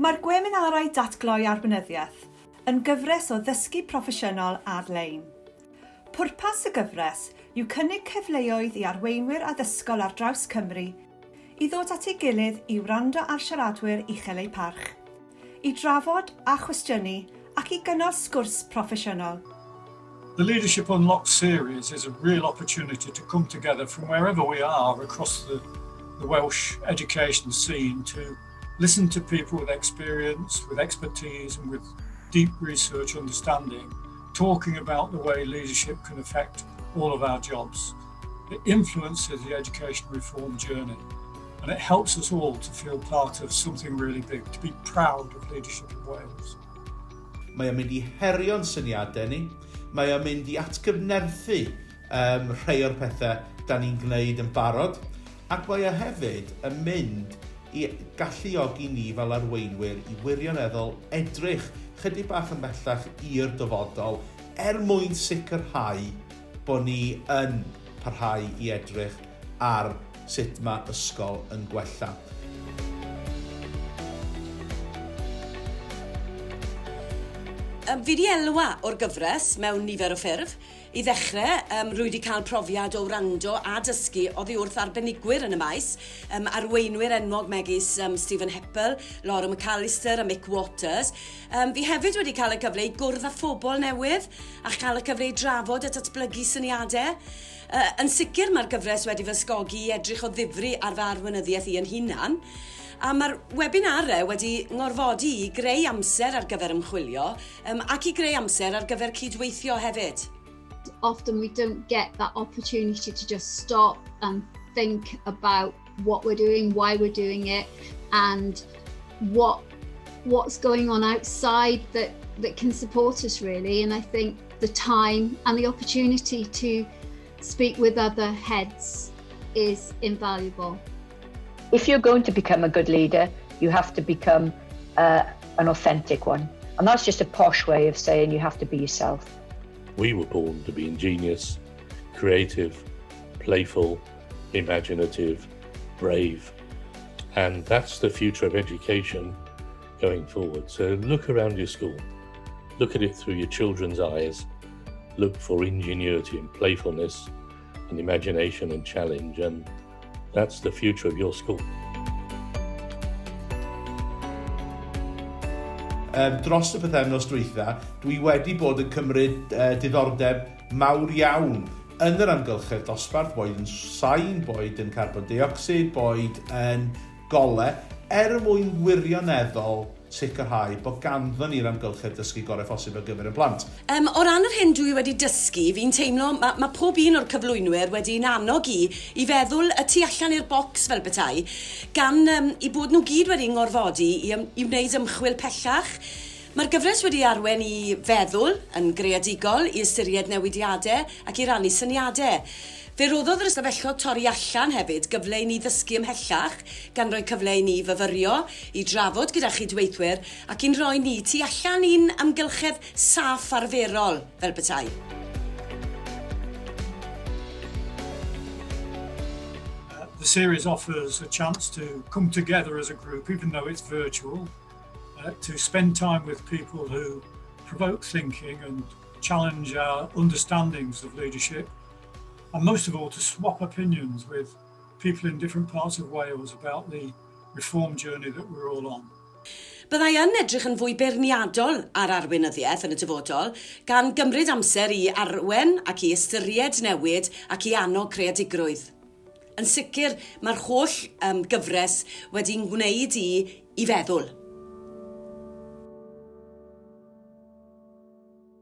Mae'r gweminarau Datgloi Arweinyddiaeth yn gyfres o ddysgu proffesiynol ar-lein. Pwrpas y gyfres yw cynnig cyfleoedd i arweinwyr addysgol ar draws Cymru i ddod at ei gilydd i wrando ar siaradwyr uchel eu parch, i drafod a chwestiynu ac i gynnal sgwrs proffesiynol. The Leadership Unlocked series is a real opportunity to come together from wherever we are across the, the Welsh education scene to listen to people with experience, with expertise and with deep research understanding, talking about the way leadership can affect all of our jobs. It influences the education reform journey and it helps us all to feel part of something really big, to be proud of leadership in Wales. Mae o'n mynd i herio'n syniadau ni, mae o'n mynd i atgyfnerthu um, rhai o'r pethau da ni'n gwneud yn barod, ac mae o hefyd yn mynd i galluogi ni fel arweinwyr i wirioneddol edrych chydig bach ymhellach i'r dyfodol er mwyn sicrhau bod ni yn parhau i edrych ar sut mae ysgol yn gwella. Fi 'di elwa o'r gyfres mewn nifer o ffyrdd. I ddechrau, um, rwy wedi cael profiad o wrando a dysgu oddi wrth arbenigwyr yn y maes, um, arweinwyr enwog megis um, Stephen Heppell, Laura McAllister a Mick Waters. Um, fi hefyd wedi cael y cyfle i gwrdd â phobl newydd a chael y cyfle i drafod a datblygu syniadau. Uh, yn sicr mae'r gyfres wedi fy ysgogi i edrych o ddifri ar fy arweinyddiaeth i yn hunan, a mae'r webinarau wedi ngorfodi i greu amser ar gyfer ymchwilio um, ac i greu amser ar gyfer cydweithio hefyd. Often we don't get that opportunity to just stop and think about what we're doing, why we're doing it, and what what's going on outside that that can support us really. And I think the time and the opportunity to speak with other heads is invaluable. If you're going to become a good leader, you have to become uh, an authentic one. And that's just a posh way of saying you have to be yourself. We were born to be ingenious, creative, playful, imaginative, brave. And that's the future of education going forward. So look around your school, look at it through your children's eyes, look for ingenuity and playfulness and imagination and challenge, and that's the future of your school. Um, dros y pythefnos dwytha, dwi wedi bod yn cymryd uh, diddordeb mawr iawn yn yr amgylchedd dosbarth, boed yn sain, boed yn carbon deuocsid, boed yn gole, er mwyn wirioneddol sicrhau bod ganddon ni'r amgylchedd dysgu gorau phosib ar gyfer y plant. Um, o ran yr hyn dwi wedi dysgu, fi'n teimlo mae ma pob un o'r cyflwynwyr wedi'n annog i i feddwl y tu allan i'r bocs fel petai, gan um, i bod nhw gyd wedi ngorfodi i, i wneud ymchwil pellach. Mae'r gyfres wedi arwain i feddwl yn greadigol, i ystyried newidiadau ac i rannu syniadau. Fe roddodd yr ystafelloedd torri allan hefyd gyfle i ni ddysgu ymhellach, gan roi cyfle i ni fyfyrio, i drafod gyda chydweithwyr ac i'n rhoi ni tu allan i'n amgylchedd saff arferol, fel petai. The series offers a chance to come together as a group, even though it's virtual, uh, to spend time with people who provoke thinking and challenge our understandings of leadership, and most of all to swap opinions with people in different parts of Wales about the reform journey that we're all on. Byddai yn edrych yn fwy beirniadol ar arweinyddiaeth yn y dyfodol, gan gymryd amser i arwain ac i ystyried newid ac i annog creadigrwydd. Yn sicr, mae'r holl um, gyfres wedi'n gwneud i i feddwl.